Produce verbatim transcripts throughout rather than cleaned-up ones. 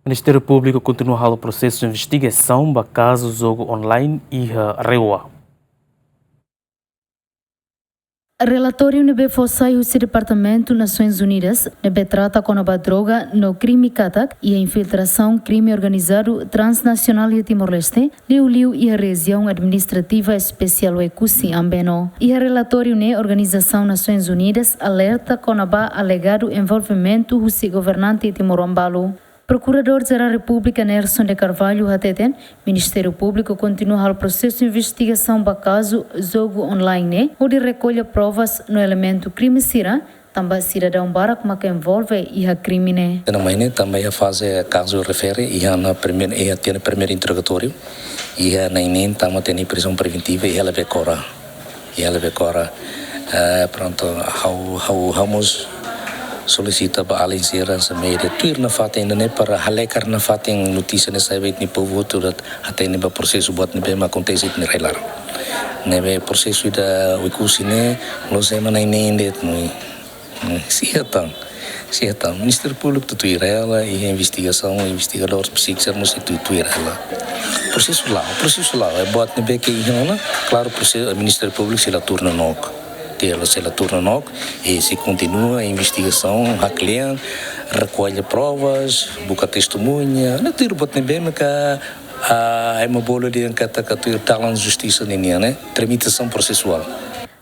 Ministériu Públiku kontinua halo prosesu investigasaun ba kazu jogu online iha RAEOA. Relatóriu ne'ebé fó sai husi Departamentu Nasoins Unidas ne'ebé trata kona-ba droga no krime katak iha infiltrasaun krime organizadu transnasionál iha Timor-Leste, liuliu iha rejiaun administrativa espesiál Oekusi Ambeno. Iha relatóriu ne'e, Organizasaun Nasoins Unidas alerta kona-ba alegadu envolvimentu husi governante timoroan balu. Prokuradór Jerál Repúblika Nelson de Carvalho hateten, Ministériu Públiku kontinua halo prosesu investigasaun ba kazu jogu online ne'e, hodi rekolla provas no elementu krime sira, tanba sidadaun barak maka envolve iha krime ne'e. Tena mai ne'e tanba iha faze kazu refere, iha ona primeiru, iha tiha ona primeiru interrogatóriu, iha na'in neen tama tiha ona iha prizaun preventiva, iha hela be kora. Iha hela be kora. Eh, prontu, ha'u, ha'u, ha'u mós solisita ba alin sira hanesan média tuir nafatin ida-ne'e para halekar nafatin notísia ne'e sai ba ita-nia povu hotu atu hatene ba prosesu buat ne'ebé mak akontese iha rai-laran. Ne'ebé prosesu ida Oekusi ne'e, la'ós ema na'in neen de'it no. Sei iha tan, sei iha tan. Ministériu Públiku tutuir hela, iha investigasaun, investigadór, psíkiku, mós tutuir hela. Prosesu la'o, prosesu la'o. Eh, buat ne'ebé ke iha ona, klaru, prosesu, Ministériu Públiku sei la tuur nonook. Tiha ona sei la tuur nonook, i sei kontinua investigasaun, haklean, rekolla provas, buka testemuña, no tuir buat ne'ebé maka, ah, ema bolu dehan katak tuir dalan justisa ninian, ne'e, tramitasaun prosesuál.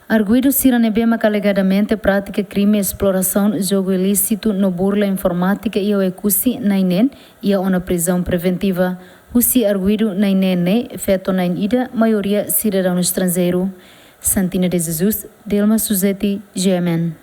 Arguidu sira ne'ebé maka alegadamente pratika krime esplorasaun jogu ilísitu no burla informátika iha Oekusi na'in neen iha ona prizaun preventiva. Husi arguidu na'in neen ne'e, feto na'in ida, maioria sidadaun estranjeiru. Santina de Jesus, Delma Suzeti, G M N.